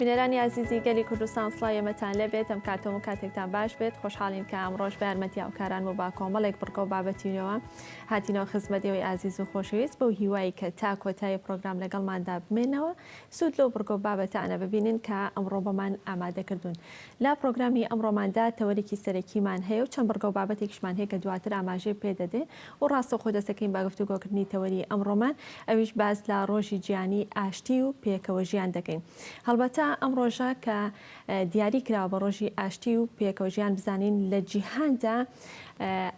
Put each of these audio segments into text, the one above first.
بینەرانی ئازیزی گەلی کوردستان سڵاوی ئێمەتان لێ بێت ئەم کاتەوە و کاتێکتان باش بێت خۆشحاڵین کە ئەمڕۆش بە یارمەتی هاوکاران و با کۆمەڵێک بڕگە و بابەتینەوە هاتینەوە خزمەت ئێوەی ئازیز و خۆشەویست بەو هیوای کە تا کۆتایی پرۆگرام لەگەڵماندا بمێنەوە سوود لەو بڕگە و بابەتانە ببینن کە ئەمڕۆ بۆمان ئامادە کردوون. لە پرۆگرامی ئەمڕۆماندا تەوەرێکی سەرەکیمان هەیە و چەند بڕگە و بابەتێکیشمان هەیە کە دواتر ئاماژەی پێ دەدەین و ڕاستەوخۆ دەست دەکەین بە گفتوگۆکردنی تەوەری ئەمڕۆمان ئەویش باس لە ڕۆژی جیهانی ئاشتی و پێکەوە ژیان دەکەین. هەڵبەتە ئەم ڕۆژە کە دیاری کراوە بە ڕۆژی ئاشتی و پێکەوە ژیان بزانین لە جیهاندا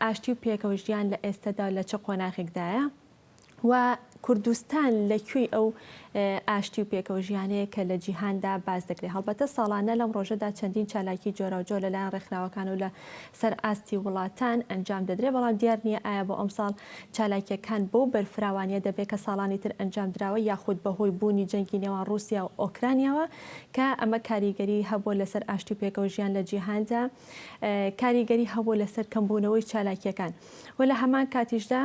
ئاشتی و پێکەوە ژیان لە ئێستەدا لە چ قۆناغێکدایە؟ و کوردستان لە کوێی ئەو ئاشتی و پێکەوە ژیانەیە کە لە جیهاندا باس دەکرێت؟ هەڵبەتە ساڵانە لەم ڕۆژەدا چەندین چالاکی جۆراوجۆر لەلایەن ڕێکخراوەکان و لە سەر ئاستی وڵاتان ئەنجام دەدرێت، بەڵام دیار نییە ئایا بۆ ئەمساڵ چالاکییەکان بەو بەرفراوانییە دەبێت کە ساڵانی تر ئەنجام دراوە یاخود بەهۆی بوونی جەنگی نێوان ڕووسیا و ئۆکرانیاوە کە ئەمە کاریگەری هەبووە لەسەر ئاشتی و پێکەوە ژیان لە جیهاندا کاریگەری هەبووە لەسەر کەمبوونەوەی چالاکییەکان و لە هەمان کاتیشدا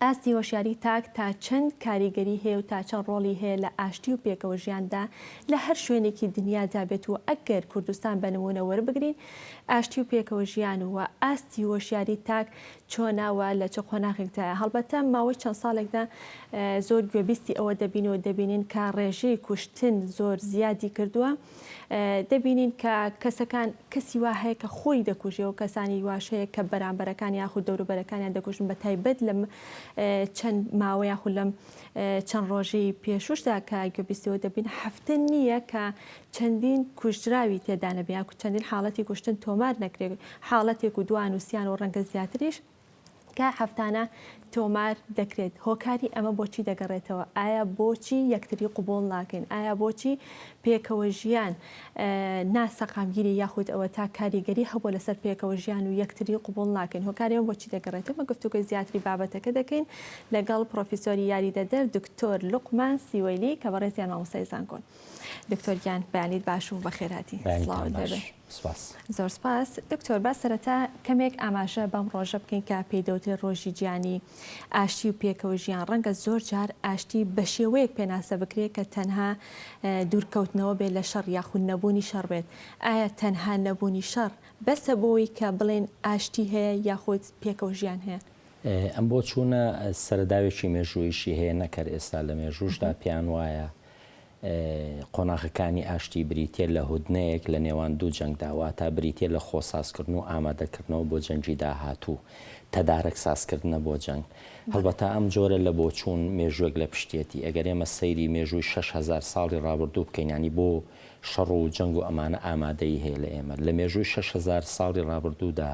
ئاستی هۆشیاری تاک تا چەند کاریگەری هەیە و تا چەند ڕۆڵی هەیە لە ئاشتی و پێکەوە ژیاندا لە هەر شوێنێکی دنیادا بێت و ئەگەر کوردستان بە نموونە وەربگرین ئاشتی و پێکەوە ژیان و ئاستی هۆشیاری تاک چۆنە و لە چ قۆناغێکدایە هەڵبەتە ماوەی چەند ساڵێکدا زۆر گوێبیستی ئەوە دەبین و دەبینین کە ڕێژەی کوشتن زۆر زیادی کردووە دەبینین کە کەسەکان کەسی وا هەیە کە خۆی دەکوژێ و کەسانی واش هەیە کە بەرامبەرەکان یاخود دەوروبەرەکانیان دەکوژن بە تایبەت لەم چەند ماوە یاخود لەم چەند ڕۆژەی پێشوشدا کە گوێبیستەوە دەبین هەفتە نییە کە چەندین کوژراوی تێدا نەبێ یاخود چەندین حاڵەتی کوشتن تۆمار نەکرێت حاڵەتێک و دوان و سیان و ڕەنگە زیاتریش کە هەفتانە تۆمار دەکرێت، هۆکاری ئەمە بۆچی دەگەڕێتەوە؟ ئایا بۆچی یەکتری قبوڵ ناکەین؟ ئایا بۆچی پێکەوە ژیان نا سەقامگیری یاخود ئەوەتا کاریگەری هەبووە لەسەر پێکەوە ژیان و یەکتری قبوڵ ناکەین؟ هۆکاری ئەمە بۆچی دەگەڕێتەوە؟ ئێمە گفتوگۆی زیاتری بابەتەکە دەکەین لەگەڵ پڕۆفیسۆری یاریدەدەر دکتۆر لوقمان سیوەیلی کە بەڕێزیان مامۆستای زانکۆن. دکتۆر گیان بەیانیت باش و بەخێرهاتی. بەیانیتان باش. سپاس. زۆر سپاس دکتۆر با سەرەتا کەمێک ئاماژە بەم ڕۆژە بکەین کە پێی دەوترێت ڕۆژی جیهانی ئاشتی و پێکەوە ژیان ڕەنگە زۆر جار ئاشتی بە شێوەیەک پێناسە بکرێت کە تەنها دوورکەوتنەوە بێت لە شەڕ یاخود نەبوونی شەڕ بێت ئایا تەنها نەبوونی شەڕ بەسە بۆی کە بڵێن ئاشتی هەیە یاخود پێکەوە ژیان هەیە؟ ئەم بۆچوونە سەرەداوێکی مێژوویشی هەیە نەک هەر ئێستا لە مێژووشدا پێیان وایە قۆناغەکانی ئاشتی بریتییە لە هودنەیەک لە نێوان دوو جەنگدا، واتا بریتییە لە خۆسازکردن و ئامادەکردنەوە بۆ جەنگی داهاتوو، تەدارەک سازکردنە بۆ جەنگ. هەڵبەتە ئەم جۆرە لە بۆچوون مێژووێک لە پشتیەتی. ئەگەر ئێمە سەیری مێژووی 6000 ساڵی ڕابردوو بکەین، یانی بۆ شەڕ و جەنگ و ئەمانە ئامادەیی هەیە لە ئێمە. لە مێژووی 6000 ساڵی ڕابردوودا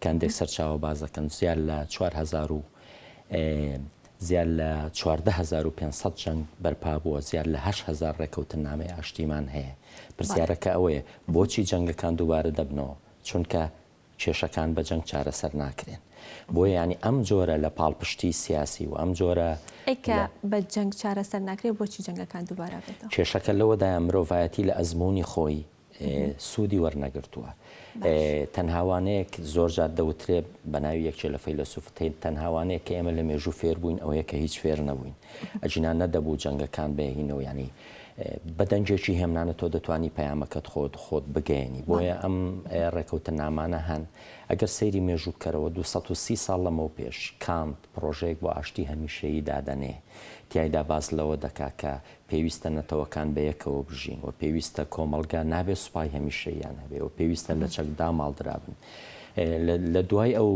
کە هەندێک سەرچاوە باس دەکەن زیاد لە 4000 و زیاد لە 14500 جەنگ بەرپا بووە، زیاد لە 8000 ڕێکەوتننامەی ئاشتیمان هەیە. پرسیارەکە ئەوەیە بۆچی جەنگەکان دووبارە دەبنەوە؟ چونکە کێشەکان بە جەنگ چارەسەر ناکرێن. بۆیە یانی ئەم جۆرە لە پاڵپشتی سیاسی و ئەم جۆرە ئەی کە بە جەنگ چارەسەر ناکرێت بۆچی جەنگەکان دووبارە بێتەوە؟ کێشەکە لەوەدایە مرۆڤایەتی لە ئەزموونی خۆی سوودی وەرنەگرتووە. تەنها وانەیەک زۆر جار دەوترێ بە ناوی یەکێ لە فەیلەسوفتەین تەنها وانەیەک کە ئێمە لە مێژوو فێر بووین ئەوەیە کە هیچ فێر نەبووین. ئەگینا نەدەبوو جەنگەکان بهینەوە یانی بە دەنگێکی هێمنانە تۆ دەتوانی پەیامەکەت خۆت خۆت بگەیەنی. بۆیە ئەم ڕێکەوتننامانە هەن. ئەگەر سەیری مێژوو بکەرەوە 230 ساڵ لەمەو پێش کانت پڕۆژەیەک بۆ ئاشتی هەمیشەیی دادەنێ. تیایدا باس لەوە دەکا کە پێویستە نەتەوەکان بەیەکەوە بژین و پێویستە کۆمەڵگا نابێ سوپای هەمیشەییان هەبێ و پێویستە لە چەک داماڵدرابن. لە دوای ئەو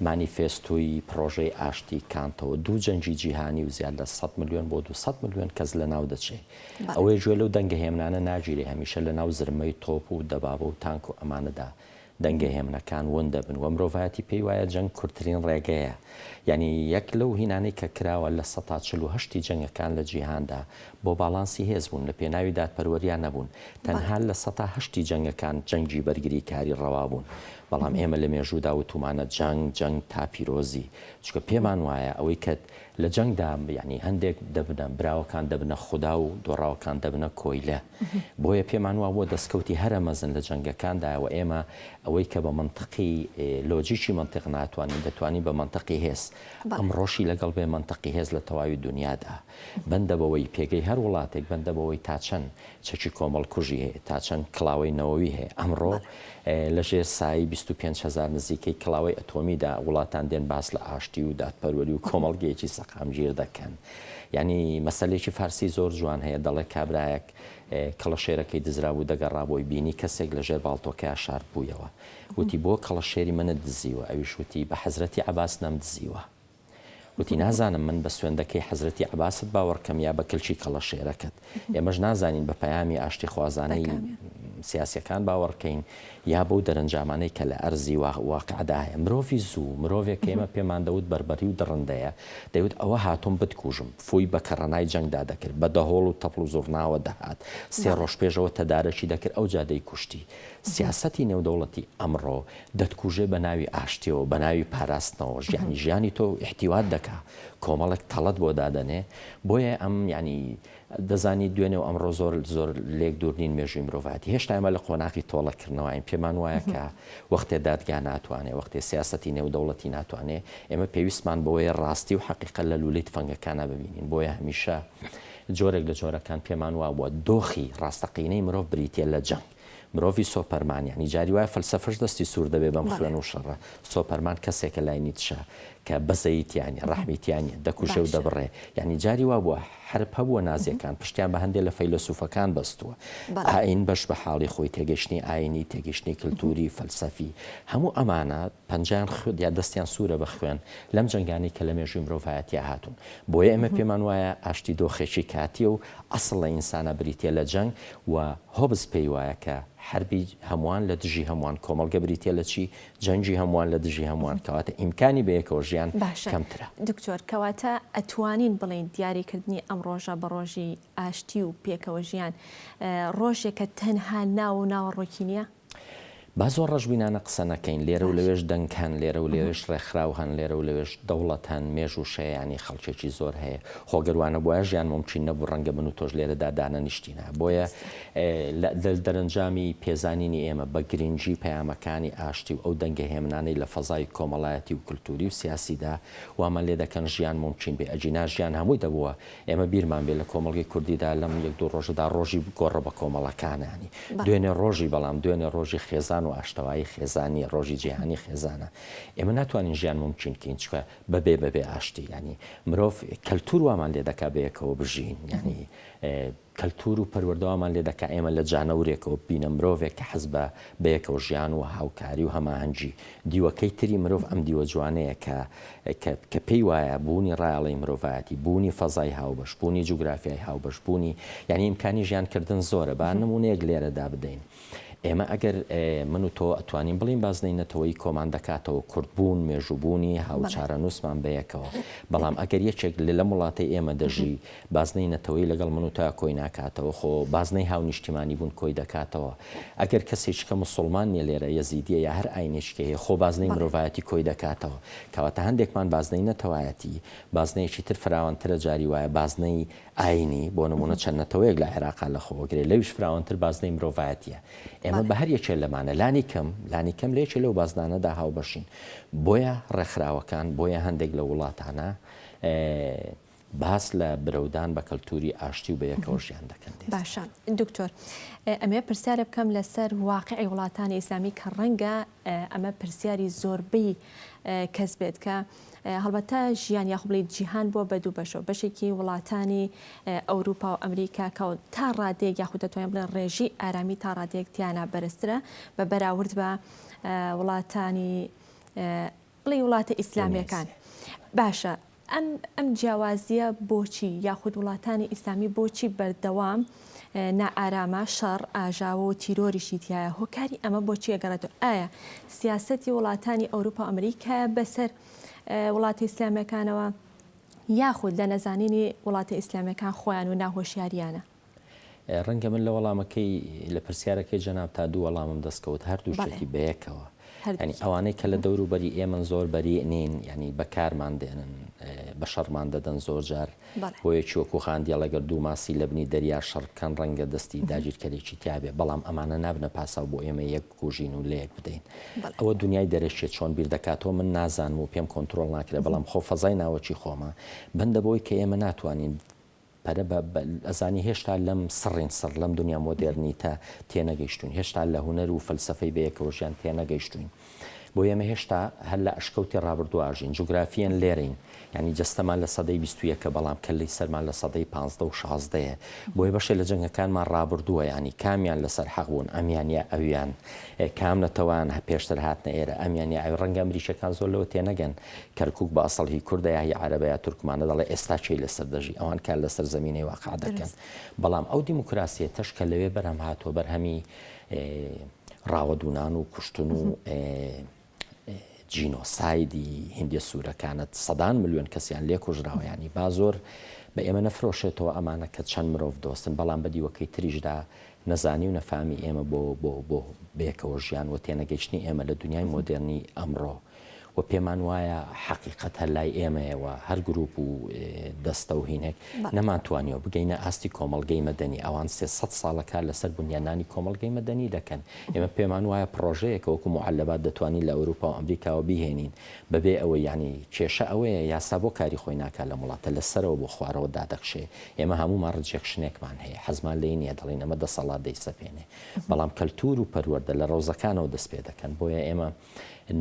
مانیفێستۆی پڕۆژەی ئاشتی کانتەوە دوو جەنگی جیهانی و زیاد لە 100 ملیۆن بۆ 200 ملیۆن کەس لەناو دەچێ. ئەوەیە گوێ لەو دەنگە هێمنانە ناگیرێ هەمیشە لەناو زرمەی تۆپ و دەبابە و تانک و ئەمانەدا دەنگە هێمنەکان ون دەبن و مرۆڤایەتی پێی وایە جەنگ کورتترین ڕێگەیە. یانی یەک لەو هینانەی کە کراوە 48% ی جەنگەکان لە جیهاندا بۆ باڵانسی هێز بوون، لە پێناوی دادپەروەریا نەبوون. تەنها 8% ی جەنگەکان جەنگی بەرگریکاری ڕەوا بوون. بەڵام ئێمە لە مێژوودا وتومانە جەنگ جەنگ تا پیرۆزی چونکە پێمان وایە ئەوەی کە لە جەنگدا یانی هەندێک دەبنە براوەکان دەبنە خودا و دۆڕاوەکان دەبنە کۆیلە بۆیە پێمان وابووە دەستکەوتی هەرە مەزن لە جەنگەکاندایە و ئێمە ئەوەی کە بە مەنتقی لۆجیکی مەنتق ناتوانین دەتوانین بە مەنتقی هێز ئەمڕۆشی لەگەڵ بێ مەنتقی هێز لە تەواوی دونیادا بەندە بەوەی پێگەی هەر وڵاتێک بەندە بەوەی تا چەند چەکی کۆمەڵکوژی هەیە، تا چەند کڵاوەی نەوەوی هەیە. ئەمڕۆ لە ژێر سایەی 25 هەزار نزیکەی کڵاوەی ئەتۆمیدا وڵاتان دێن باس لە ئاشتی و دادپەروەری و کۆمەڵگەیەکی سەقامگیر دەکەن. یانی مەسەلێکی فارسی زۆر جوان هەیە دەڵێ کابرایەک کەڵەشێرەکەی دزرابوو دەگەڕا بۆی بینی کەسێک لە ژێر باڵتۆکەیا شاردبوویەوە. وتی بۆ کەڵەشێری منت دزیوە؟ ئەویش وتی بە حەزرەتی عەباس نەمدزیوە. وتی، نازانم من بە سوێندەکەی حەزرەتی عەباست باوەڕ کەم یا بە کلکی کەڵەشێرەکەت. ئێمەش نازانین بە پەیامی ئاشتیخوازانەی سیاسییەکان باوەڕ کەین یا بەو دەرەنجامانەی کە لە ئەرزی واقعدا هەیە. مرۆڤی زوو، مرۆڤێک کە ئێمە پێمان دەوت بەربەری و دڕندەیە، دەیوت ئەوە هاتووم بتکوژم. فووی بە کەڕەنای جەنگدا دەکرد، بە دەهۆڵ و تەپڵ و زوڕناوە دەهات. سێ ڕۆژ پێشەوە تەدارەکی دەکرد، ئەوجا دەیکوشتی. سیاسەتی نێودەوڵەتی ئەمڕۆ دەتکوژێ بە ناوی ئاشتیەوە، بە ناوی پاراستنەوە، یانی ژیانی تۆ ئیحتیوات دەکا، کۆمەڵێک تەڵەت بۆ دادەنێ، بۆیە ئەم یانی دەزانی دوێنێ و ئەمڕۆ زۆر زۆر لێک دوور نین مێژووی مرۆڤایەتی هێشتا ئێمە لە قۆناغی تۆڵەکردنەوەین پێمان وایە کە وەختێ دادگا ناتوانێ وەختێ سیاسەتی نێودەوڵەتی ناتوانێ ئێمە پێویستمان بەوەیە ڕاستی و حەقیقەت لە لوولەی تفەنگەکانا ببینین بۆیە هەمیشە جۆرێک لە جۆرەکان پێمان وابووە دۆخی ڕاستەقینەی مرۆڤ بریتیە لە جەنگ مرۆڤی سۆپەرمان یانی جاری وایە فەلسەفەش دەستی سوور دەبێ بەم خوێن و شەڕە سۆپەرمان کەسێکە لای نیتشە کە بەزەیی تیا نیە ڕەحمی تیا نیە دەکوژێ و دەبڕێ یانی جاری وا بووە حەرب هەبووە نازیەکان پشتیان بە هەندێ لە فەیلەسوفەکان بەستووە ئاین بەش بە حاڵی خۆی تێگەشتنی ئاینی تێگەشتنی کلتوری فەلسەفی هەموو ئەمانە پەنجەیان خوێن یا دەستیان سوورە بە خوێن لەم جەنگانەی کە لە مێژووی مرۆڤایەتیا هاتوون. بۆیە ئێمە پێمان وایە ئاشتی دۆخێکی کاتییە و ئەسڵ لە ئینسانا بریتییە لە جەنگ و هۆبز پێی وایە کە حەربی هەمووان لە دژی هەمووان، کۆمەڵگە بریتییە لە چی؟ جەنگی هەمووان لە دژی هەمووان، کەواتە ئیمکانی بەیەکەوە ژیان باشە کەمترە. دکتۆر کەواتە ئەتوانین بڵێین دیاریکردنی ئەم ڕۆژە بە ڕۆژی ئاشتی و پێکەوە ژیان ڕۆژێکە تەنها ناو و ناوەڕۆکی نییە؟ با زۆر ڕەشبینانە قسە نەکەین، لێرە و لەوێش دەنگ هەن، لێرە و لەوێش ڕێکخراو هەن، لێرە و لەوێش دەوڵەت هەن، مێژووش هەیە، یانی خەڵکێکی زۆر هەیە. خۆ گەر وا نەبوایە ژیان مومکین نەبوو، ڕەنگە من و تۆش لێرەدا دانەنیشتینایە. بۆیە لە دەرەنجامی پێزانینی ئێمە بە گرنگی پەیامەکانی ئاشتی و ئەو دەنگە هێمنانەی لە فەزای کۆمەڵایەتی و کلتووری و سیاسیدا وامان لێ دەکەن ژیان مومکین بێ، ئەگینا ژیان هەمووی دەبووە ئێمە بیرمان بێ لە کۆمەڵگەی کوردیدا لەم یەک دوو ڕۆژەدا ڕۆژی گۆڕە بە کۆمەڵەکانە یانی دوێنێ ڕۆژی بەڵام دوێنێ ڕۆژی خێزان و ئاشتەوایی خێزانیە ڕۆژی جیهانی خێزانە ئێمە ناتوانین ژیان مومکین کەین چکە بەبێ بەبێ ئاشتی یانی مرۆڤ کەلتور وامان لێ دەکا بەیەکەوە بژین یانی کەلتور و پەروەردە وامان لێ دەکا ئێمە لە جانەورێکەوە ببینە مرۆڤێک کە حەز بە بەیەکەوە ژیان و هاوکاری و هەماهەنگی. دیوەکەی تری مرۆڤ ئەم دیوە جوانەیە کە کە کە پێی وایە بوونی ڕایەڵەی مرۆڤایەتی، بوونی فەزای هاوبەش، بوونی جوگرافیای هاوبەش، بوونی یانی ئیمکانی ژیان کردن زۆرە. با نموونەیەک لێرەدا بدەین. ئێمە ئەگەر من و تۆ ئەتوانین بڵێین بازنەی نەتەوەیی کۆمان دەکاتەوە، کوردبوون، مێژووبوونی، هاوچارەنووسمان بەیەکەوە. بەڵام ئەگەر یەکێک لە لەم وڵاتەی ئێمە دەژی، بازنەی نەتەوەیی لەگەڵ من و تۆیا کۆی ناکاتەوە، خۆ بازنەی هاونیشتیمانی بوون کۆی دەکاتەوە. ئەگەر کەسێکی کە موسوڵمان نیە لێرە، یەزیدیە یا هەر ئاینێکی کە هەیە، خۆ بازنەی مرۆڤایەتی کۆی دەکاتەوە. کەواتە هەندێکمان بازنەی نەتەوایەتی، بازنەیەکی تر فراوانترە جاری وایە بازنەی ئاینی، بۆ نموونە چەند نەتەوەیەک لە عێراقا لە خۆوەگرێ، لەویش فراوانتر بازنەی مرۆڤایەتیە. ئێمە بە هەر یەکێ لەمانە لانی کەم، لانی کەم لە یەکێ لەو بازنانەدا هاوبەشین. بۆیە ڕێکخراوەکان، بۆیە هەندێک لە وڵاتانە، باس لە برەودان بە کەلتوری ئاشتی و بەیەکەوە ژیان دەکەن دێت. باشە دکتۆر ئەمەوێ پرسیارێ بکەم لەسەر واقعی وڵاتانی ئیسلامی کە ڕەنگە ئەمە پرسیاری زۆربەی کەس بێت کە هەڵبەتە ژیان یاخو بڵێ جیهان بووە بە دوو بەشەوە بەشێکی وڵاتانی ئەوروپا و ئەمریکا کە تا ڕادەیەک یاخود دەتوانین بڵێن ڕێژەی ئارامی تا ڕادەیەک تیانا بەرزترە بە بەراورد بە وڵاتانی بڵێ وڵاتە ئیسلامیەکان باشە ئەم ئەم جیاوازیە بۆچی یاخود وڵاتانی ئیسلامی بۆچی بەردەوام نائارامە شەڕ ئاژاوە و تیرۆریشی تایە هۆکاری ئەمە بۆچی ئەگەڕێتەوە ئایا سیاسەتی وڵاتانی ئەوروپا و ئەمریکایە بەسەر وڵاتە ئیسلامیەکانەوە یاخود لە نەزانینی وڵاتە ئیسلامیەکان خۆیان و ناهۆشیاریانە؟ ڕەنگە من لە وەڵامەکەی لە پرسیارەکەی جەنابتا دوو وەڵامم دەست کەوت هەردووشێتی بەیەکەوە. یانی ئەوانەی کە لە دەوروبەری ئێمەن زۆر بەریء نین، یانی بەکارمان دێنن، بە شەڕمان دەدەن زۆر جار. بۆ یەکی وەکو غاندی ئەڵێ گەر دوو ماسی لە بنی دەریا شەڕ بکەن ڕەنگە دەستی داگیرکەرێکی تیا بێ، بەڵام ئەمانە نابنە پاساو بۆ ئێمە یەک بکوژین و لەیەک بدەین. ئەوە دونیای دەرەکیە چۆن بیر دەکاتەوە من نازانم و پێم کۆنترۆڵ ناکرێ، بەڵام خۆ فەزای ناوەکی خۆمە بەندە بەوەی کە ئێمە ناتوانین پەرە بە ئەزانی هێشتا لەم سڕین سڕ لەم دنیا مۆدێرنیتە تێنەگەیشتوین هێشتا لە هونەر و فەلسەفەی بەیەکەوەژیان تێنەگەیشتوین بۆ ئێمە هێشتا هەر لە ئەشکەوتی ڕابردوو ئاژین جوگرافیەن لێرەین یانی جەستەمان لە سەدەی 21ە بەڵام کەللەی سەرمان لە سەدەی 15 و شازدەیە بۆیە بەشێ لە جەنگەکانمان ڕابردووە یانی کامیان لەسەر حەق بوون ئەمیان یا ئەویان کام نەتەوەیان پێشتر هاتنە ئێرە ئەمیان یا ئەوی ڕەنگە ئەمریکیەکان زۆر لەوە تێنەگەن کەرکوک بە ئەسڵ هی کوردە یا هی عەرەبە یا تورکمانە دەڵێ ئێستا کێی لەسەر دەژی ئەوان کار لەسەر زەمینەی واقع دەکەن بەڵام ئەو دیموکراسیەتەش کە لەوێ بەرهەم هاتووە بەرهەمی ڕاوەدوونان و کوشتن و جینۆسایدی هندیە سوورەکانە سەدان ملیۆن کەسیان لێ کوژراوە ینی با زۆر بە ئێمە نەفرۆشێتەوە ئەمانە کە چەند مرۆڤ دۆستن بەڵام بە دیوەکەی تریشدا نەزانی و نەفامی ئێمە بۆ بۆ بۆ بەیەکەوە ژیان و تێنەگەیشتنی ئێمە لە دنیای مۆدێرنی ئەمڕۆ و پێمان وایە حەقیقەت هەر لای ئێمەیە و هەر گروپ و دەستە و هینێک نەمانتوانیوە بگەینە ئاستی کۆمەڵگەی مەدەنی ئەوان 300 ساڵە کار لەسەر بنیادنانی کۆمەڵگەی مەدەنی دەکەن ئێمە پێمان وایە پڕۆژەیەکە وەکو موعەلەبات دەتوانین لە ئەوروپا و ئەمریکاوە بیهێنین بەبێ ئەوەی یانی کێشە ئەوەیە یاسا بۆ کاری خۆی ناکات لەم وڵاتە لە سەرەوە بۆ خوارەوە دادەکشێ ئێمە هەموومان rejection ێکمان هەیە حەزمان لێی نییە دەڵێین ئەمە دەسەڵات دەیسەپێنێ بەڵام کەلتور و پەروەردە لە ڕەوزەکانەوە دەست پێ دەکەن بۆیە ئێمە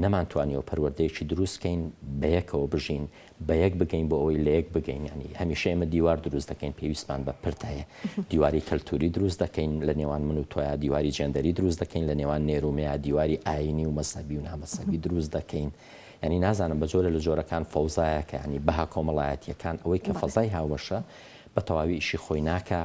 نەمانتوانیوە پەروەردەیەکی دروست کەین بەیەکەوە بژین بەیەک بگەین بۆ ئەوەی لەیەک بگەین یانی هەمیشە ئێمە دیوار دروست دەکەین پێویستمان بە پرد هەیە دیواری کەلتوری دروست دەکەین لە نێوان من و تۆیا دیواری جێندەری دروست دەکەین لە نێوان نێر و مێیا دیواری ئاینی و مەزهەبی و نامەزهەبی دروست دەکەین یانی نازانم بە جۆرە لە جۆرەکان فەوزایەکە ینی بەها کۆمەڵایەتیەکان ئەوەی کە فەزای هاوبەشە بە تەواوی ئیشی خۆی ناکا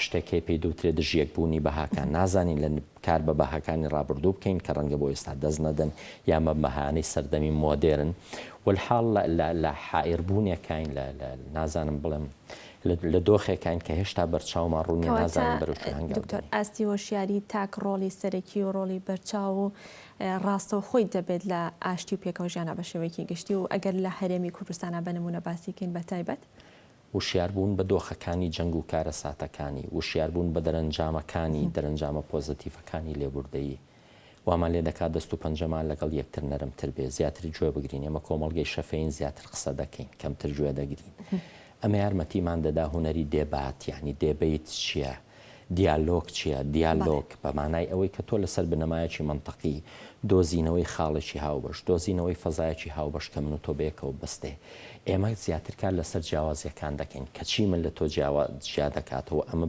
شتێک هەیە پێی دەوترێ دژیەکبوونی بەهاکان نازانین لە کار بە بەهاکانی ڕابردوو بکەین کە ڕەنگە بۆ ئێستا دەست نەدەن یان بە بەهانەی سەردەمی مۆدێرن والحاڵ لە حائیربوونێکاین لە نازانم بڵێم لە دۆخێکاین کە هێشتا بەرچاومان ڕوون نیە نازانین بەرەو کوێ هەنگاو دکتۆر ئاستی هۆشیاری تاک ڕۆڵی سەرەکی و ڕۆڵی بەرچاو و ڕاستەوخۆی دەبێت لە ئاشتی و پێکەوەژیانا بە شێوەیەکی گشتی و ئەگەر لە هەرێمی کوردستانا بە نموونە باسی کەین بە تایبەت؟ وشیاربوون بە دۆخەکانی جەنگ و کارەساتەکانی، وشیاربوون بە دەرەنجامەکانی، دەرەنجامە پۆزەتیڤەکانی لێبوردەیی. وامان لێ دەکات دەست و پەنجەمان لەگەڵ یەکتر نەرمتر بێ، زیاتر گوێ بگرین، ئێمە کۆمەڵگەی شەفەیین زیاتر قسە دەکەین، کەمتر گوێ دەگرین. ئەمە یارمەتیمان دەدا هونەری دێبات، یانی debate چییە؟ دیالۆگ چییە؟ دیالۆگ بە مانای ئەوەی کە تۆ لەسەر بنەمایەکی مەنتەقی، دۆزینەوەی خاڵێکی هاوبەش، دۆزینەوەی فەزایەکی هاوبەش کە من و تۆ بەیەکەوە بەستێ. ئێمە زیاتر کار لەسەر جیاوازییەکان دەکەین کە چی من لە تۆ جیا دەکاتەوە، ئەمە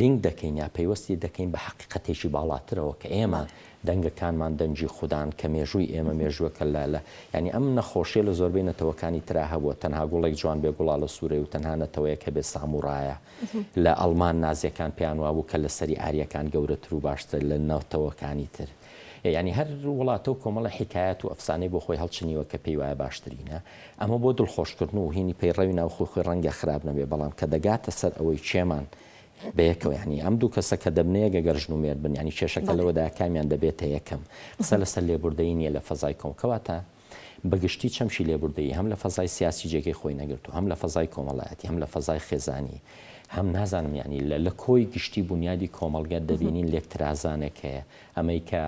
لینک دەکەین یا پەیوەستی دەکەین بە حەقیقەتێکی باڵاترەوە کە ئێمە دەنگەکانمان دەنگی خودان کە مێژووی ئێمە مێژووەکە لە لە یانی ئەم نەخۆشیە لە زۆربەی نەتەوەکانی ترا هەبووە تەنها گوڵێک جوان بێ گوڵاڵە سوورەی و تەنها نەتەوەیەک هەبێ ساموڕایە لە ئەڵمان نازیەکان پێیان وابوو کە لە سەری ئاریەکان گەورەتر و باشترە لە نەتەوەکانی تر یانی هەر وڵاتە و کۆمەڵە حیکایەت و ئەفسانەی بۆ خۆی هەڵچنیوە کە پێی وایە باشترینە ئەمە بۆ دڵخۆشکردن و هینی پەیڕەوی ناوخۆی خۆی ڕەنگە خراپ نەبێ بەڵام کە دەگاتە سەر ئەوەی کێمان بەیەکەوە یانی ئەم دوو کەسە کە دەبنە یەک ئەگەر ژن و مێرد بن یانی کێشەکە لەوەدایە کامیان دەبێتە یەکەم قسە لەسەر لێبوردەیی نییە لە فەزای کۆم کەواتە بەگشتی چەمکی لێبوردەیی هەم لە فەزای سیاسی جێگەی خۆی نەگرتو هەم لە فەزای کۆمەڵایەتی هەم لە فەزای خێزانی هەم نازانم یانی لە کۆی گشتی بونیادی کۆمەڵگە دەبینین لێکترازانێک هەیە ئەمەی کە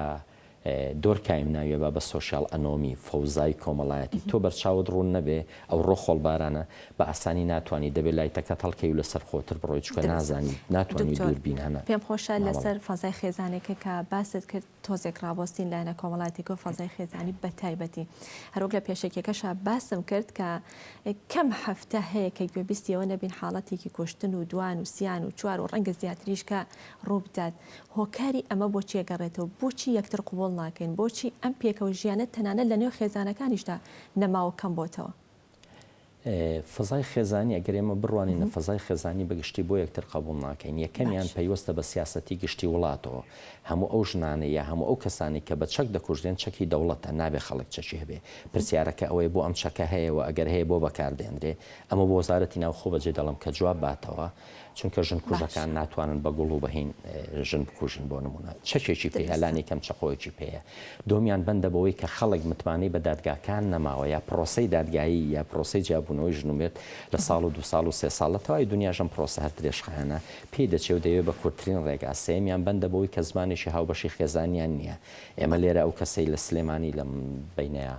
دۆرکایم ناویە با بە social anomie، فەوزای کۆمەڵایەتی، تۆ بەرچاوت ڕوون نەبێ ئەوڕۆ خۆڵبارانە بە ئاسانی ناتوانی دەبێ لایتەکەت هەڵکەی و لەسەر خۆتر بڕۆی چونکە نازانی ناتوانی دکتۆر دوور بینانە پێم خۆشە مامەڵە. لەسەر فەزای خێزانێکە کە باست کرد تۆزێک ڕابۆستین لایەنە کۆمەڵایەتیەکە و فەزای خێزانی بە تایبەتی هەروەک لە پێشەکیەکەشا باسم کرد کە کەم هەفتە هەیە کە گوێبیستی ئەوە نەبین حاڵەتێکی کوشتن و دوان و سیان و چوار و ڕەنگە زیاتریش کە ڕووبدات هۆکاری ئەمە بۆچی ئەگەڕێتەوە؟ بۆچی یەکتر قبوڵ ناکەین؟ بۆچی ئەم پێکەوە ژیانە تەنانەت لە نێو خێزانەکانیشدا نەماوە و کەم بۆتەوە؟ فەزای خێزانی، ئەگەر ئێمە بڕوانینە فەزای خێزانی بە گشتی بۆ یەکتر قبوڵ ناکەین؟ یەکەمیان پەیوەستە بە سیاسەتی گشتی وڵاتەوە. هەموو ئەو ژنانەی یا هەموو ئەو کەسانەی کە بە چەک دەکوژرێن چەکی دەوڵەتە، نابێ خەڵک چەکی هەبێ. پرسیارەکە ئەوەیە بۆ ئەم چەکە هەیە و ئەگەر هەیە بۆ بەکار دێنرێ؟ ئەمە بۆ وەزارەتی ناوخۆ بەجێ دەڵێم کە جواب باتەوە. چونکە ژن کوژەکان ناتوانن بە گوڵ و بەهین ژن بکوژن بۆ نمونە چەکێکی پێیە لانی کەم چەقۆیەکی پێیە. دۆمیان بەندە بەوەی کە خەڵک متمانەی بە دادگاکان نەماوە یا پرۆسەی دادگایی یا پرۆسەی جیابوونەوەی ژن و مێرد لە ساڵ و دوو ساڵ و سێ ساڵ لە تەواوی دونیاش ئەم پرۆسە هەر درێژخایەنە پێی دەچێ و دەیەوێ بە کورتترین ڕێگا. سێیەمیان بەندە بەوەی کە زمانێکی هاوبەشی خێزانیان نییە. ئێمە لێرە ئەو کەسەی لە سلێمانی لەم بەینەیا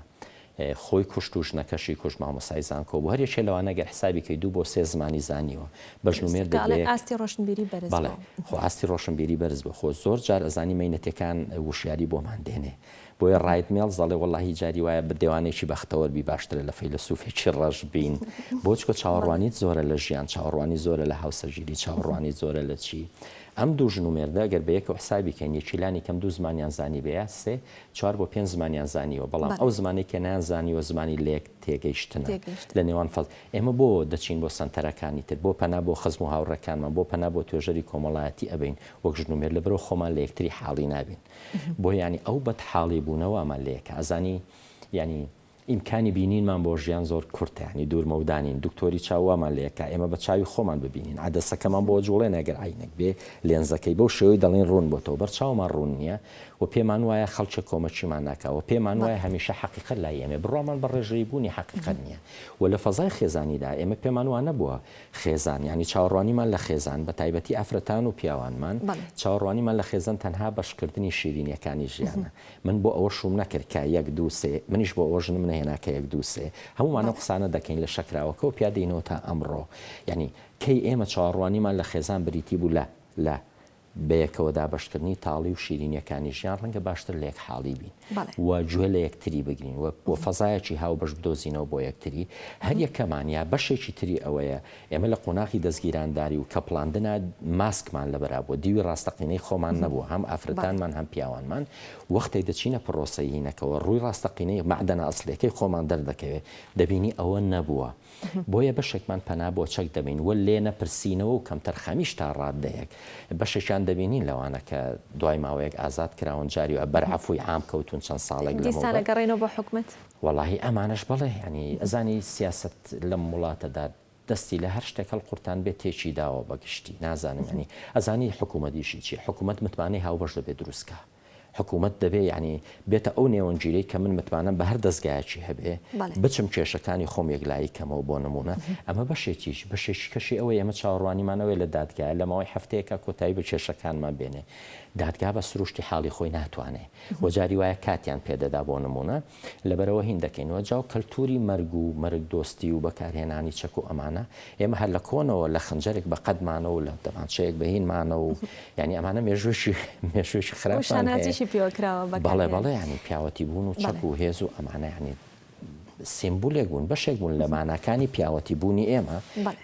خۆی کوشت و ژنەکەشی کوشت مامۆستای زانکۆ بوو هەر یەکێ لەوانە گەر حسابی کەی دوو بۆ سێ زمانی زانیوە بە ژن و مێردێک بە یەک ئاستی ڕۆشنبیری بەرز بەڵێ خۆ ئاستی ڕۆشنبیری بەرز بوو خۆ زۆر جار ئەزانی مەینەتەکان وشیاری بۆمان دێنێ بۆیە ڕایت مێڵز دەڵێ وەڵاهی جاری وایە بە دێوانێکی بەختەوەر بی باشترە لە فەیلەسوفێکی ڕەش بین بۆ چکۆ چاوەڕوانیت زۆرە لە ژیان چاوەڕوانی زۆرە لە هاوسەرگیری چاوەڕوانی زۆرە لە چی ئەم دوو ژن و مێردە گەر بە یەکەوە حسابی کەین یەکی لانی کەم دوو زمانیان زانیبێ یا سێ چوار بۆ پێنج زمانیان زانیوە، بەڵام ئەو زمانەی کە نەیانزانیوە زمانی لێک تێگەیشتنە لە نێوان فەز. ئێمە بۆ دەچین بۆ سەنتەرەکانی تر، بۆ پەنا بۆ خزم و هاوڕێکانمان، بۆ پەنا بۆ توێژەری کۆمەڵایەتی ئەبەین، وەک ژن و مێرد لەبەرئەوە خۆمان لە یەکتری حاڵی نابین. بۆ یانی ئەو بەدحاڵی بوونە وامان لێکا. ئەزانی یانی ئیمکانی بینینمان بۆ ژیان زۆر کورتە یانی دوور مەودا نین دکتۆری چاو وامان لێ ئەکا ئێمە بە چاوی خۆمان ببینین عەدەسەکەمان بۆ ئەجوڵێنێ ئەگەر عەینەک بێ لێنزەکەی بەو شێوەی دەڵێن ڕوون بۆتەوە بەر چاومان ڕوون نییە و پێمان وایە خەڵکێک کۆمەکیمان ناکا و پێمان وایە هەمیشە حەقیقەت لای ئێمەیە بڕوامان بە ڕێژەیی بوونی حەقیقەت نییە و لە فەزای خێزانیدا ئێمە پێمان وا نەبووە خێزان یانی چاوەڕوانیمان لە خێزان بە تایبەتی ئافرەتان و پیاوانمان چاوەڕوانیمان لە خێزان تەنها بەشکردنی شیرینیەکانی ژیانە من بۆ ئەوە شووم نەکرد کە یەک دوو سێ، منیش بۆ ئەوە ژنم نەهێنا کە یەک دوو سێ. هەموومان ئەو قسانە دەکەین لە شەکراوەکەوە پیادەینەوە تا ئەمڕۆ. یانی کەی ئێمە چاوەڕوانیمان لە خێزان بریتی بوو لە لە بەیەکەوە دابەشکردنی تاڵی و شیرینیەکانی ژیان ڕەنگە باشتر لە یەک حاڵی بین و گوێ لە یەکتری بگرین و و فەزایەکی هاوبەش بدۆزینەوە بۆ یەکتری هەر یەکەمان یا بەشێکی تری ئەوەیە ئێمە لە قۆناغی دەزگیرانداری و کەپڵاندنا ماسکمان لەبەرا بووە، دیوی ڕاستەقینەی خۆمان نەبووە، هەم ئافرەتانمان هەم پیاوانمان، وەختێک دەچینە پڕۆسەی هینەکەوە ڕووی ڕاستەقینەی مەعدەنە ئەسڵیەکەی خۆمان دەردەکەوێ، دەبینی ئەوە نەبووە. بۆیە بەشێکمان پەنا بۆ چەک دەبەین و لێنەپرسینەوە و کەمتەرخەمیش تا ڕاددەیەک. بەشێکیان دەبینین لەوانە کە دوای ماوەیەک ئازاد کراون جاری وایە بەر عەفوی عام کەوتوون چەند ساڵێک لەمەوبەر. دیسان ئەگەڕێنەوە بۆ حکومەت؟ وەڵاهی ئەمانەش بەڵێ یانی ئەزانی سیاسەت لەم وڵاتەدا دەستی لە هەر شتێک هەڵقورتان بێ تێکی داوە بە گشتی نازانم یانی ئەزانی حکوومەت ئیشی چیە حکوومەت متمانەی هاوبەش دەبێ دروست کا حکوومەت دەبێ یانی بێتە ئەو نێوەندگیرەی کە من متمانەم بە هەر دەزگایەکی هەبێ بچم کێشەکانی خۆم یەکلایی کەمەوە بۆ نموونە ئەمە بەشێکیش بەشێکی کەشی ئەوەی ئێمە چاوەڕوانیمان ئەوەیە لە دادگایە لە ماوەی هەفتەیەکا کۆتایی بە کێشەکانمان بێنێ دادگا بە سروشتی حاڵی خۆی ناتوانێ وە جاری وایە کاتیان پێ دەدا بۆ نموونە لەبەرئەوە هین دەکەین وە جاو کەلتوری مەرگ و مەرگ دۆستی و بەکارهێنانی چەک و ئەمانە ئێمە هەر لە کۆنەوە لە خنجەرێک بە قەدمانەوە و لە دەمانچەیەک بە هینمانەوە و یانی ئەمانە مێژووشی مێژووشی خراپمان هەیە شانازیشی پێوە کراوە بەڵێ بەڵێ یانی پیاوەتی بوون و چەک و هێز و ئەمانە یانی سیمبولێک بوون بەشێک بوون لە ماناکانی پیاوەتی بوونی ئێمە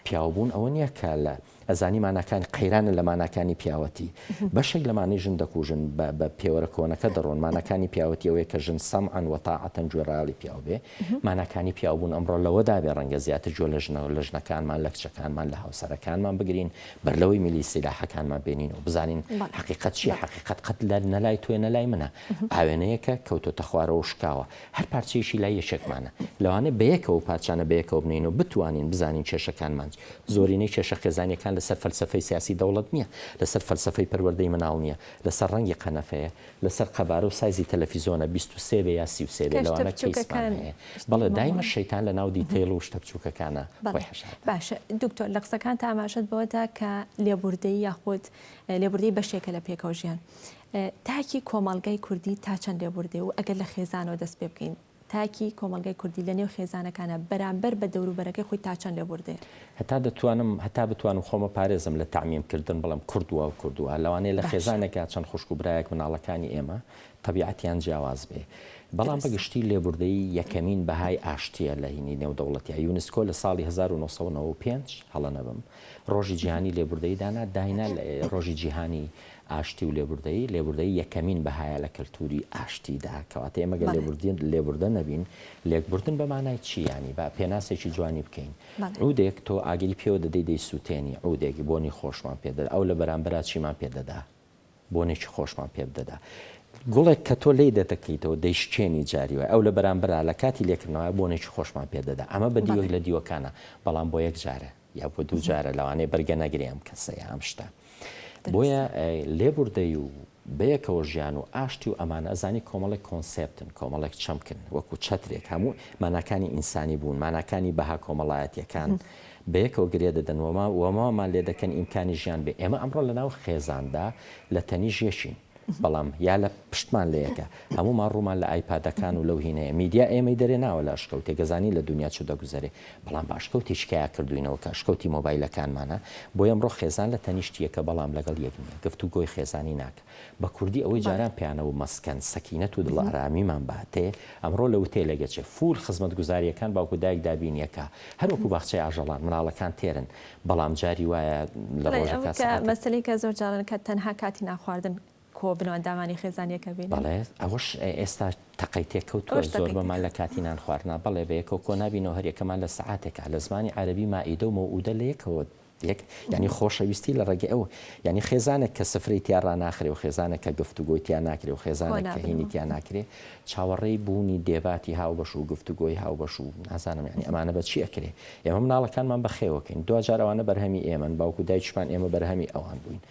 پیاوبوون ئەوە نییە کە لە ئەزانی ماناکانی قەیرانە لە ماناکانی پیاوەتی. بەشێک لەمانەی ژن دەکوژن بە بە پێوەرە کۆنەکە دەڕۆن، ماناکانی پیاوەتی ئەوەیە کە ژن سەمعەن وە تاعەتەن گوێڕایەڵی پیاو بێ. ماناکانی پیاوبوون ئەمڕۆ لەوەدا بێ ڕەنگە زیاتر گوێ لە ژنە لە ژنەکانمان، لە کچەکانمان، لە هاوسەرەکانمان بگرین بەر لەوەی میلی سیلاحەکانمان بێنین و بزانین حەقیقەت چییە، حەقیقەت قەت لە نە لای تۆیە نە لای منە. ئاوێنەیەکە کەوتۆتە خوارەوە و شکاوە. هەر پارچەیەکی لای یەکێکمانە. لەوانەیە بەیەکەوە پارچانە بەیەکەوە بنێین و بتوانین بزانین کێشەکانمان زۆرینەی کێشە خێزانییەکان لەسەر فەلسەفەی سیاسی دەوڵەت نییە، لەسەر فەلسەفەی پەروەردەی مناڵ نییە، لەسەر ڕەنگی قەنەفەیە، لەسەر قەبارە و سایزی تەلەفیزۆنە، 23 بێ یا 33 بێ، کە شتە لەوانە کەیسمان بچووکەکان هەیە. بەڵێ دایمە شەیتان لەناو detail و شتە بچووکەکانا بەڵێ خۆی حەشار داوە. باشە دکتۆر لە قسەکانتا ئاماژەت بەوە دا کە لێبوردەیی یاخود لێبوردەیی بەشێکە لە پێکەوە ژیان. تاکی کۆمەڵگای کوردی تا چەند لێبوردەیە و ئەگەر لە خێزانەوە دەست پێ بکەین تاکی کۆمەڵگای کوردی لە نێو خێزانەکانا بەرامبەر بە دەوروبەرەکەی خۆی تا چەند لێبوردەیە؟ هەتا دەتوانم هەتا بتوانم خۆم بپارێزم لە تەعمیم کردن بڵێم کورد وا و کورد وا لەوانەیە لە باشە. خێزانێکا چەند خوشک و برایەک مناڵەکانی ئێمە تەبیعەتیان جیاواز بێ بەڵام بە دروستە. گشتی لێبوردەیی یەکەمین بەهای ئاشتیە لە هینی نێودەوڵەتیا یونسکۆ لە ساڵی 1995 هەڵە نەبم ڕۆژی جیهانی لێبوردەیی دانا داینا لە ڕۆژی جیهانی ئاشتی و لێبوردەیی، لێبوردەیی یەکەمین بەهایە لە کەلتوری ئاشتیدا، کەواتە ئێمە گەر لێبوردین لێبوردە نەبین، لێکبوردن بە مانای چی؟ یانی با پێناسێکی جوانی بکەین. عودێک تۆ ئاگری پێوە دەدەی دەیسووتێنی، عودێک بۆنی خۆشمان پێ دەدا، ئەو لە بەرامبەرا چیمان پێ دەدا؟ بۆنێکی خۆشمان پێ بدەدا. گوڵێک کە تۆ لێی دەتەکەیتەوە دەیشکێنی جاری وایە، ئەو لە بەرامبەرا لە کاتی لێکردنەوە بۆنێکی خۆشمان پێ دەدا. ئەمە بە دیوێک لە دیوەکانە، بەڵام بۆ یەک جارە. یا بۆ دووجارە لەوانەیە بەرگە نەگرێ ئەم کەسە یا ئەم شتە. بۆیە لێبوردەی و بەیەکەوە ژیان و ئاشتی و ئەمانە ئەزانی کۆمەڵێک کۆنسێپتن، کۆمەڵێک چەمکن، وەکو چەترێک هەموو ماناکانی ئینسانی بوون، ماناکانی بەها کۆمەڵایەتیەکان بەیەکەوە گرێ دەدەن و وامان لێ دەکەن ئیمکانی ژیان بێ. ئێمە ئەمڕۆ لەناو خێزاندا لە تەنیش یەکین. بەڵام یا لە پشتمان لە یەکە هەموومان ڕوومان لە ئایپادەکان و لەو هینەیە میدیا ئێمەی دەرێ ناوە لە ئەشکەوتێک ئەزانین لە دونیا چ دەگوزەرێ بەڵام بە ئەشکەوتێکی کایا کردووینەوە کە ئەشکەوتی مۆبایلەکانمانە بۆیە ئەمڕۆ خێزان لە تەنیشت یەکە بەڵام لەگەڵ یەک نییە گفتوگۆی خێزانی ناکە بە کوردی ئەوەی جاران پێیانەوە مەسکەن سەکینەت و دڵئارامیمان باتێ ئەمڕۆ لە وتێلێک ئەچێ full خزمەتگوزارییەکان باوک و دایک دابینیەکا هەر وەکو باخچەی ئاژەڵان مناڵەکان تێرن بەڵام جاری وایە لە بەڵێ ڕۆژەکا ئەوە کە سەعاتێک. مەسەلەی کە زۆر جاران کە تەنها کاتی نانخواردن کۆبنەوە ئەندامانی خێزانیەکە بینن. بەڵێ ئەوەش ئێستا تەقەی تێکەوتووە ئەوەش تەقەی زۆربەمان لە تێکەوتووە. کاتی نان خواردنا بەڵێ بەیەکەوە کۆ نابینەوە هەریەکەمان لە سەعاتێکا لە زمانی عەرەبی مائیدە و مەوئودە لە یەکەوە یەک یانی خۆشەویستی لە ڕێگەی ئەو یانی خێزانێک کە سفرەی تیا ڕاناخرێ و خێزانێک کە گفتوگۆی تیا ناکرێ و کۆ خێزانێک کە هینی نابنەوە. تیا ناکرێ چاوەڕێی بوونی debate ی هاوبەش و گفتوگۆی هاوبەش و نازانم یانی ئەمانە بە چی ئەکرێ ئێمە مناڵەکانمان بەخێوەکەین دواجار ئەوانە بەرهەمی ئێمەن باوک و دایکیشمان ئێمە بەرهەمی ئەوان بووین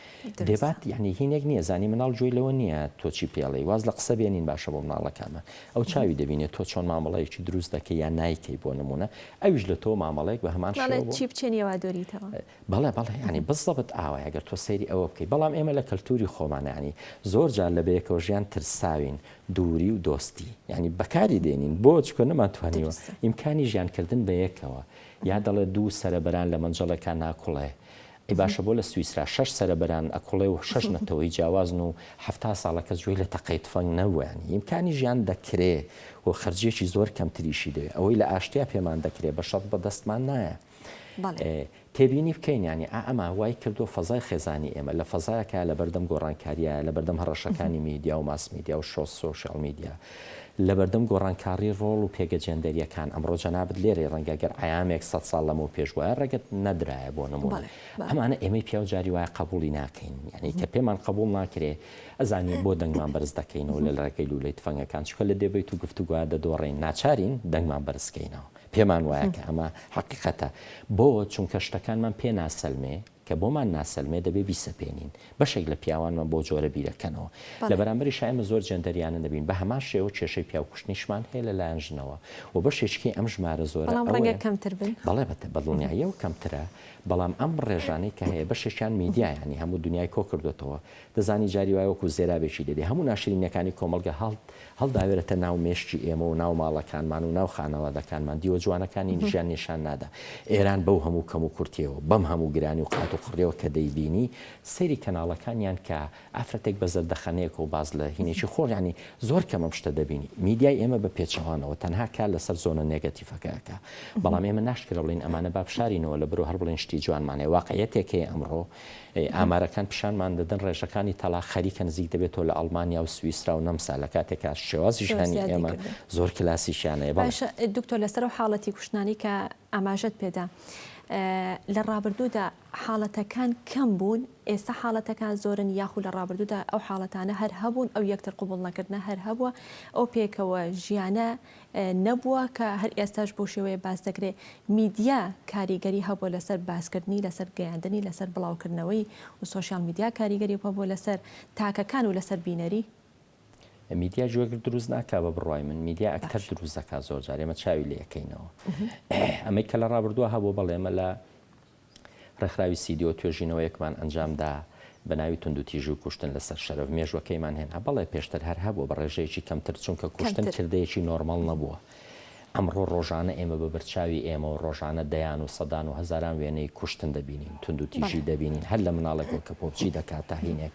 debate یعنی هینێک نییە زانی مناڵ گوێی لەوە نییە تۆ چی پێڵێی واز لە قسە بێنین باشە بۆ مناڵەکانمان ئەو چاوی دەبینێت تۆ چۆن مامەڵەیەکی دروست دەکەی یان نایکەی بۆ نمونە ئەویش لە تۆ مامەڵەیەک بە هەمان شێوە چی بچێنی وا دۆریتەوە. بەڵێ بەڵێ یانی بزەبت ئاوایە گەر تۆ سەیری ئەوە بکەی بەڵام ئێمە لە کەلتوری خۆمان یانی زۆر جار لە بەیەکەوە ژیان ترساوین دووری و دۆستی یانی بەکاری دێنین بۆ چکە نەمانتوانیوە ئیمکانی ژیان کردن بەیەکەوە یا دەڵێ دوو سەرە بەران لە مەنجەڵێکا ناکوڵێ ئەی باشە بۆ لە سویسرا شەش سەرە بەران ئەکوڵێ و شەش نەتەوەی جیاوازن و 70 ساڵە کەس گوێی لە تەقەی تفەنگ نەبووە یانی ئیمکانی ژیان دەکرێ و خەرجیەکی زۆر کەمتریشی دەوێ ئەوەی لە ئاشتیا پێمان دەکرێ بە شەڕ بەدەستمان نایە. تێبینی بکەین یانی ئا ئەمە وای کردووە فەزای خێزانی ئێمە لە فەزایەکە لەبەردەم گۆڕانکاریایە لەبەردەم هەڕەشەکانی میدیا و mass media و شۆ social media لەبەردەم گۆڕانکاڕی ڕۆڵ و پێگە جێندەریەکان ئەمڕۆ جەنابت لێرەی ڕەنگە گەر عەیامێک سەد ساڵ لەمەو پێش بوایە ڕێگەت نەدرایە بۆ نموونە ئەمانە ئێمەی پیاو جاری وایە قەبوڵی ناکەین یانی کە پێمان قەبوڵ ناکرێ ئەزانی بۆ دەنگمان بەرز دەکەینەوە لە ڕێگەی لوولەی تفەنگەکان چونکە لە debate و گفتوگۆیا دەدۆڕێین ناچارین دەنگمان بەرز کەینەوە. پێمان وایە کە ئەمە حەقیقەتە. بۆ؟ چونکە شتەکانمان پێ ناسەلمێ، کە بۆمان ناسەلمێ دەبێ بیسەپێنین. بەشێک لە پیاوانمان بەو جۆرە بیرەکەنەوە. لە بەرامبەریشا ئێمە زۆر جێندەریانە نەبین، بە هەمان شێوە کێشەی پیاوکوشتنیشمان هەیە لە لایەن ژنەوە و بەشێکی ئەم ژمارە زۆرە بەڵام ڕەنگە کەمتر بن. بەڵێ بە دڵنیاییەوە کەمترە، بەڵام ئەم ڕێژانەی کە هەیە بەشێکیان میدیا یانی هەموو دنیای کۆکردۆتەوە. دەزانی جاری وایە وەکو زێرابێکی لێدێ هەموو ناشرینیەکانی کۆمەڵگە هەڵ هەڵداوێرەتە ناو مێشکی ئێمە و ناو ماڵەکانمان و ناو خانەوادەکانمان دیوە جوانەکانی ژیان نیشان نادا ئێران بەو هەموو کەم و کورتیەوە بەم هەموو گرانی و قات و قڕیەوە کە دەیبینی سەیری کەناڵەکانیان کە ئافرەتێک بە زەردەخەنەیەکەوە باس لە هینێکی خۆش یانی زۆر کەم ئەم شتە دەبینی میدیای ئێمە بە پێچەوانەوە تەنها کار لەسەر زۆنە نێگەتیفەکە ئەکا بەڵام ئێمە ناشکرێ بڵێین ئەمانە با بشارینەوە لە برۆ هەر بڵێین شتی جوانمان هەیە واقعیەتێک هەیە ئەمڕۆ ئامارەکان پیشانمان دەدەن ڕێژەکانی تەڵاق خەریکە نزیک دەبێتەوە لە ئەڵمانیا و سویسرا و نەمسا لە کاتێکا شێوازی ژیانی ئێمە زۆر کلاسیکیانەیە. بەڵێ. باشە دکتۆر لەسەر ئەو حاڵەتی کوشتنانەی کە ئاماژەت پێدا لە ڕابردوودا حاڵەتەکان کەم بوون ئێستا حاڵەتەکان زۆرن یاخو لە ڕابردوودا ئەو حاڵەتانە هەر هەبوون ئەو یەکتر قبوڵ نەکردنە هەر هەبووە ئەو پێکەوە ژیانە نەبووە کە هەر ئێستاش بەو شێوەیە باس دەکرێت، میدیا کاریگەری هەبووە لەسەر باسکردنی، لەسەر گەیاندنی، لەسەر بڵاوکردنەوەی و سۆشیال میدیا کاریگەری هەبووە لەسەر تاکەکان و لەسەر بینەری. میدیا گوێگر دروست ناکا بە بڕوای من میدیا ئەکتەر دروست دەکا زۆر جار ئێمە چاوی لێ ئەکەینەوە ئەمەی کە لە ڕابردووە هەبوو بەڵێ ئێمە لە ڕێکخراوی سیدیۆ توێژینەوەیەکمان ئەنجامدا بە ناوی توندوتیژی و کوشتن لەسەر شەرەف، مێژوەکەیمان هێنا، بەڵێ پێشتر هەر هەبووە بە ڕێژەیەکی کەمتر، چونکە کوشتن کردەیەکی نۆرمەڵ نەبووە. ئەمڕۆ ڕۆژانە ئێمە بە بەرچاوی ئێمەوە ڕۆژانە دەیان و سەدان و هەزاران وێنەی کوشتن دەبینین، توندوتیژی دەبینین، هەر لە مناڵێکەوە کە پۆپچی دەکات تا هینێک.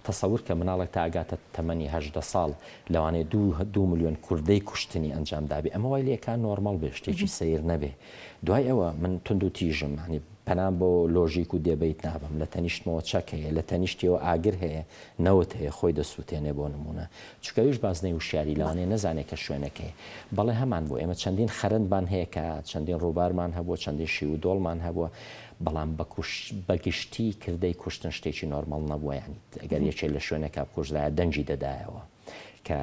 تەسەور کە مناڵێک تا ئەگاتە تەمەنی 18 ساڵ لەوانەیە دوو ملیۆن کوردەی کوشتنی ئەنجام دابێ، ئەمە وای لێکا نۆرمەڵ بێ، شتێکی سەیر نەبێ. دوای ئەوە من توند و تیژم یانی پەنام بۆ لۆژیک و debate نابەم لە تەنیشتمەوە چەک هەیە لە تەنیشتیەوە ئاگر هەیە نەوت هەیە خۆی دەسووتێنێ بۆ نموونە چونکە ئەویش بازنەی وشیاری لەوانەیە نەزانێ کە شوێنێک هەیە بەڵێ هەمان بوو ئێمە چەندین خەرەندمان هەیە کە چەندین ڕووبارمان هەبووە چەندین شیو و دۆڵمان هەبووە بەڵام بە گشتی کردەی کوشتن شتێکی نۆرمەڵ نەبووە یانی ئەگەر یەکێ لە شوێنێکا بکوژرایە دەنگی دەدایەوە کە.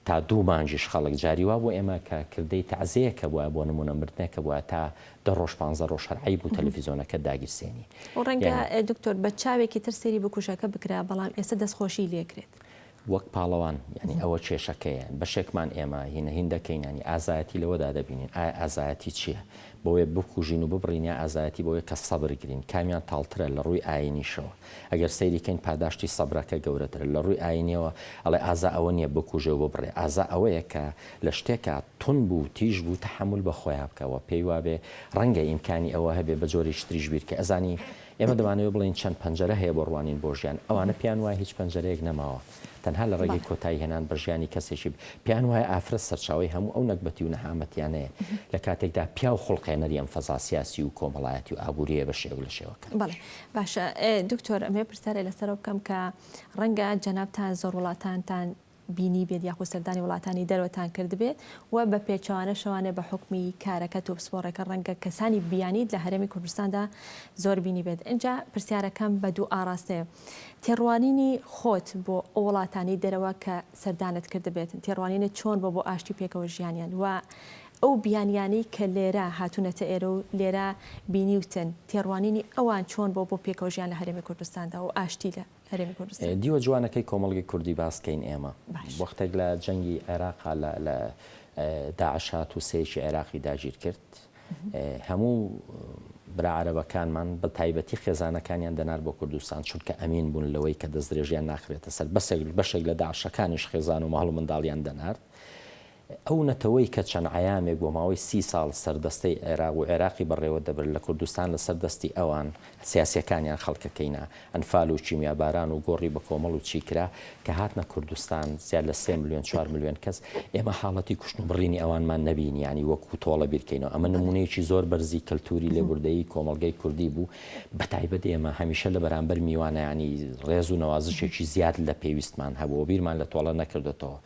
تا دوو مانگیش خەڵک جاری وا بۆ ئێمە کە کردەی تەعزیەیەک هەبوایە بۆ نموونە مردنێک هەبوایە تا دە ڕۆژ پانزە ڕۆژ هەر عەیب بوو تەلەفیزۆنەکەت داگیرسێنی. و ڕەنگە دکتۆر بە چاوێکی تر سەیری بکوژەکە بکرا بەڵام ئێستا دەستخۆشی لێکرێت. وەک پاڵەوان یانی ئەوە کێشەکەیە بەشێکمان ئێمە هینە هین دەکەین یانی ئازایەتی لەوەدا دەبینین ئایا ئازایەتی چییە؟ بەوەیە بکوژین و ببڕین یا ئازایەتی بەوەیە کە سەبر گرین کامیان تاڵترە لە ڕووی ئاینیشەوە ئەگەر سەیری کەین پاداشتی سەبرەکە گەورەترە لە ڕووی ئاینیەوە ئەڵێ ئازا ئەوە نیە بکوژێ و ببڕێ ئازا ئەوەیە کە لە شتێکا توند بوو تیژ بوو تەحەمول بە خۆیا بکا وە پێی وابێ ڕەنگە ئیمکانی ئەوە هەبێ بە جۆرێکی تریش بیر کە ئەزانی ئێمە دەمانەوێ بڵێین چەند پەنجەرە هەیە بۆ ڕوانین بۆ ژیان ئەوانە پێیان وایە هیچ پەنجەرەیەک نەماوە تەنها لە ڕێگەی کۆتایی هێنان بە ژیانی کەسێکی پێیان وایە ئافرەت سەرچاوەی هەموو ئەو نەگبەتی و نەهامەتیانەیە لە کاتێکدا پیاو خوڵقێنەری ئەم فەزا سیاسی و کۆمەڵایەتی و ئابووریەیە بە شێوەک لە شێوەکان. بەڵێ باشە دکتۆر ئەمەوێ پرسیارێ لەسەرەوە بکەم کە ڕەنگە جەنابتان زۆر وڵاتانتان بینیبێت یاخود سەردانی وڵاتانی دەرەوەتان کردبێت و بە پێچەوانەشەوانێ بە حوکمی کارەکەت و پسپۆڕەکە ڕەنگە کەسانی بیانیت لە هەرێمی کوردستاندا زۆر بینیبێت ئینجا پرسیارەکەم بە دوو ئاڕاستەیە تێڕوانینی خۆت بۆ ئەو وڵاتانی دەرەوە کە سەردانت کردبێت تێڕوانینت چۆن بۆ بۆ ئاشتی پێکەوە ژیانیان و ئەو بیانیانەی کە لێرە هاتوونەتە ئێرە و لێرە بینیوتن تێڕوانینی ئەوان چۆن بۆ بۆ پێکەوە ژیان لە هەرێمی کوردستاندا و ئاشتی لە هەرێمی کوردستان. دیوە جوانەکەی کۆمەڵگەی کوردی باس کەین ئێمە وەختێک لە جەنگی عێراقا لە لە داعش هات و سێیەکی عێراقی داگیر کرد هەموو برا عەرەبەکانمان بە تایبەتی خێزانەکانیان دەنار بۆ کوردستان چونکە ئەمین بوون لەوەی کە دەستدرێژیان ناخرێتە سەر بەسێک بەشێک لە داعشەکانیش خێزان و ماڵ و منداڵیان دەنارد ئەو نەتەوەی کە چەند عەیامێک بۆ ماوەی سی ساڵ سەردەستەی عێراق و عێراقی بەڕێوە دەبرد لە کوردستان لەسەر دەستی ئەوان سیاسیەکانیان خەڵکەکەی نا ئەنفال و کیمیاباران و گۆڕی بەکۆمەڵ و چی کرا کە هاتنە کوردستان زیاد لە سێ ملیۆن چوار ملیۆن کەس ئێمە حاڵەتی کوشتن و بڕینی ئەوانمان نەبینی یانی وەکو تۆڵە بیرکەینەوە ئەمە نمونەیەکی زۆر بەرزی کەلتوری لێبوردەیی کۆمەڵگەی کوردی بوو بەتایبەت ئێمە هەمیشە لە بەرامبەر میوانە یانی ڕێز و نەوازشێکی زیاد لە پێویستمان هەبوو بیرمان لە تۆڵە نەکردۆتەوە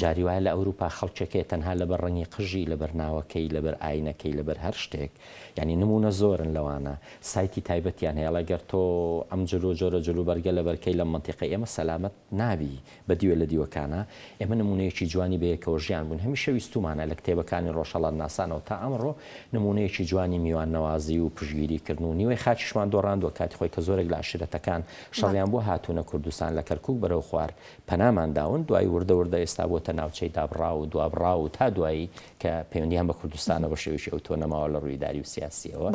جاری وایە لە ئەوروپا خەڵکێک هەیە تەنها لەبەر ڕەنگی قژی، لەبەر ناوەکەی، لەبەر ئاینەکەی، لەبەر هەر شتێک، یانی نموونە زۆرن لەوانە، سایتی تایبەتیان هەیە ئەڵێ گەر تۆ ئەم جل و جۆرە جلوبەرگە لەبەرکەی لەم مەنتیقەی ئێمە سەلامەت نابی بە دیوە لە دیوەکانا، ئێمە نموونەیەکی جوانی بەیەکەوە ژیان بووین هەمیشە ویستوومانە لە کتێبەکانی ڕۆژهەڵاتناسانەوە تا ئەمڕۆ نموونەیەکی جوانی میواننەوازی و پشتگیری کردن و نیوەی خاکیشمان دۆڕاندووە کاتی خۆی کە زۆرێک لە عەشیرەتەکان شەڕیان بووە هاتوونە کوردستان لە کەرکووک بەرەو خوار پەنامان داون، دوایی وردە وردە ئێستا بۆتە ناوچەی دابڕاو و دوابڕاو و تا دوایی کە پەیوەندیان بە کوردستانەوە بە شێوەیەکی ئەوتۆ نەماوە لە ڕووی ئیداری و سیاسییەوە،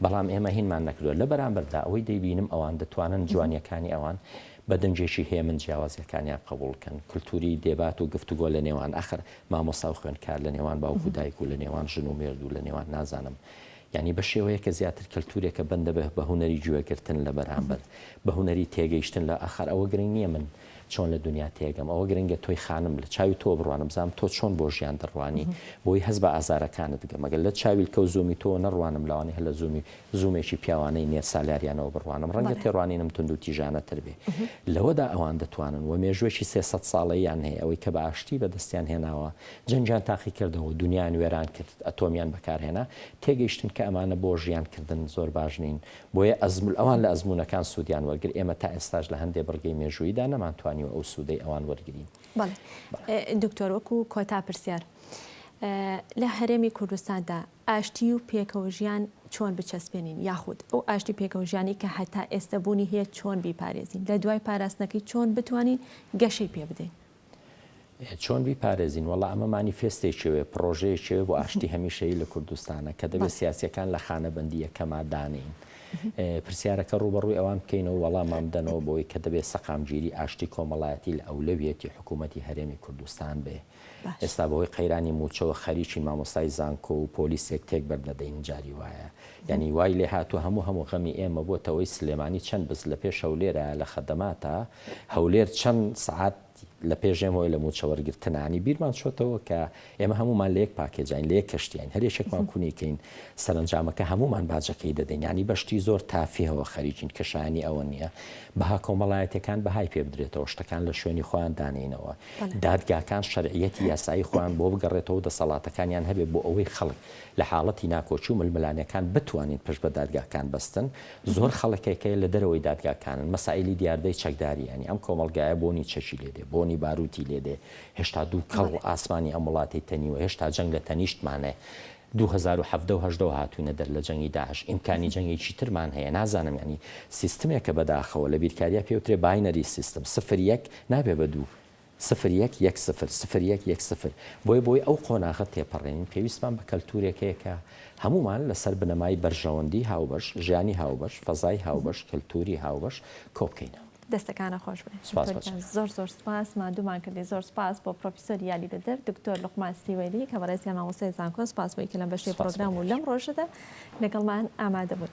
بەڵام ئێمە هینمان نەکردووە. لە بەرامبەردا ئەوەی دەیبینم ئەوان دەتوانن جوانییەکانی ئەوان بە دەنگێکی هێمن جیاوازییەکانیان قبووڵ کەن، کولتووری دێبات و گفتوگۆ لە نێوان ئاخر مامۆستا و خوێندکار، لە نێوان باوک و دایک و لە نێوان ژن و مێرد و لە نێوان نازانم یانی بە شێوەیەکە زیاتر کەلتورێکە بەندە بە بە هونەری گوێگرتن لە بەرامبەر، بە هونەری تێگەیشتن لە ئاخر ئەوە گرنگ نییە من چۆن لە دونیا تێگەم ئەوە گرنگە تۆی خانم لە چاوی تۆوە بڕوانم بزانم تۆ چۆن بۆ ژیان دەڕوانی بۆی هەست بە ئازارەکانت بکەم ئەگەر لە چاویلکە و زوومی تۆوە نەڕوانم لەوانەیە هەر لە زوومی زوومێکی پیاوانەی نێرسالاریانەوە بڕوانم ڕەنگە تێڕوانینم توندوتیژانەتر بێ لەوەدا ئەوان دەتوانن و مێژووێکی 300 ساڵەییان هەیە ئەوەی کە بە ئاشتی بەدەستیان هێناوە جەنگیان تاقیکردەوە دونیایان وێران کرد ئەتۆمیان بەکارهێنا، تێگەیشتن کە ئەمانە بۆ ژیان کردن زۆر باش نین، بۆیە ئەزمول ئەوان لە ئەزموونەکان سوودیان وەرگرت، ئێمە تا ئێستاش لە هەندێ بڕگەی مێژووییدا نەمانتوانیوە ئەو سوودەی ئەوان وەرگرین. بەڵێ دکتۆر وەکو کۆتا پرسیار، لە هەرێمی کوردستاندا ئاشتی و پێکەوەژیان چۆن بچەسپێنین یاخود ئەو ئاشتی پێکەوەژیانەی کە هەتا ئێستە بوونی هەیە چۆن بیپارێزین، لە دوای پاراستنەکەی چۆن بتوانین گەشەی پێ بدەین؟ چۆن بیپارێزین؟ وەڵا ئەمە مانیفێستێکیەوەیە، پڕۆژەیەکیەوەیە بۆ ئاشتی هەمیشەیی لە کوردستانە کە دەبێت سیاسییەکان لە خانەبەندی یەکەما دانێین. پرسیارەکە ڕووبەڕووی ئەوان بکەینەوە و وەڵامان بدەنەوە بەوەی کە دەبێت سەقامگیری ئاشتی کۆمەڵایەتی لە ئەولەویەتی حکوومەتی هەرێمی کوردستان بێ. ئێستا بەهۆی قەیرانی مووچەوە خەریکین مامۆستای زانکۆ و پۆلیسێک تێک بەردەدەین جاری وایە. یانی وای لێ هاتووە هەموو هەموو غەمی ئێمە بۆتەوەی سلێمانی چەند بز لە پێش هەولێرایە لە خەدەماتا، هەولێر چەند سەعات لە پێش ئێمەوەیە لە مووچە وەرگرتنا، یانی بیرمان چۆتەوە کە ئێمە هەموومان لە یەک پاکێجاین، لە یەک کەشتیاین، هەر یەکێکمان کونی کەین سەرەنجامەکە هەموومان باجەکەی دەدەین، یانی بە شتی زۆر تافیهەوە خەریکین کە شایەنی ئەوە نییە بەها کۆمەڵایەتیەکان بەهای پێ بدرێتەوە، شتەکان لە شوێنی خۆیان دانێینەوە، دادگاکان شەرعیەتی یاسایی خۆیان بۆ بگەڕێتەوە و دەسەڵاتەکانیان هەبێ بۆ ئەوەی خەڵک لە حاڵەتی ناکۆکی و ململانێکان بتوانین پشت بە دادگاکان بەستن، زۆر خەڵکێک هەیە لە دەرەوەی دادگاکانن، مەسائیلی دیاردەی چەکداری یانی ئەم کۆمەڵگایە بۆنی چەکی لێ دێ. بۆنی باروتی لێ دێ، هێشتا دووکەڵ ئاسمانی ئەم وڵاتەی تەنیوە، هێشتا جەنگ لە تەنیشتمانە، 2017 و هەژدەوە هاتووینە دەر لە جەنگی داعش، ئیمکانی جەنگێکی ترمان هەیە، نازانم یانی سیستمێکە بەداخەوە لە بیرکاریا پێ وترێ binary system، سفر یەک نابێ بە دوو، سفر یەک یەک سفر، سفر یەک یەک سفر، بۆیە بۆی ئەو قۆناغە تێپەڕێنین پێویستمان بە کەلتوورێک هەیە کە هەموومان لەسەر بنەمای بەرژەوەندی هاوبەش، ژیانی هاوبەش، فەزای هاوبەش، کەلتووری هاوبەش کۆبکەینەوە. دەستەکانە خۆش بێ سپاس دکتۆر گیان زۆر زۆر سپاس ماندوومان کردی زۆر سپاس بۆ پرۆفیسۆری یاریدەدەر دکتۆر لوقمان سیوەیلی کە بەڕێزیان مامۆستای زانکۆن سپاس بۆی کە لەم بەشەی پرۆگرام و لەم ڕۆژەدا لەگەڵمان ئامادە بوون.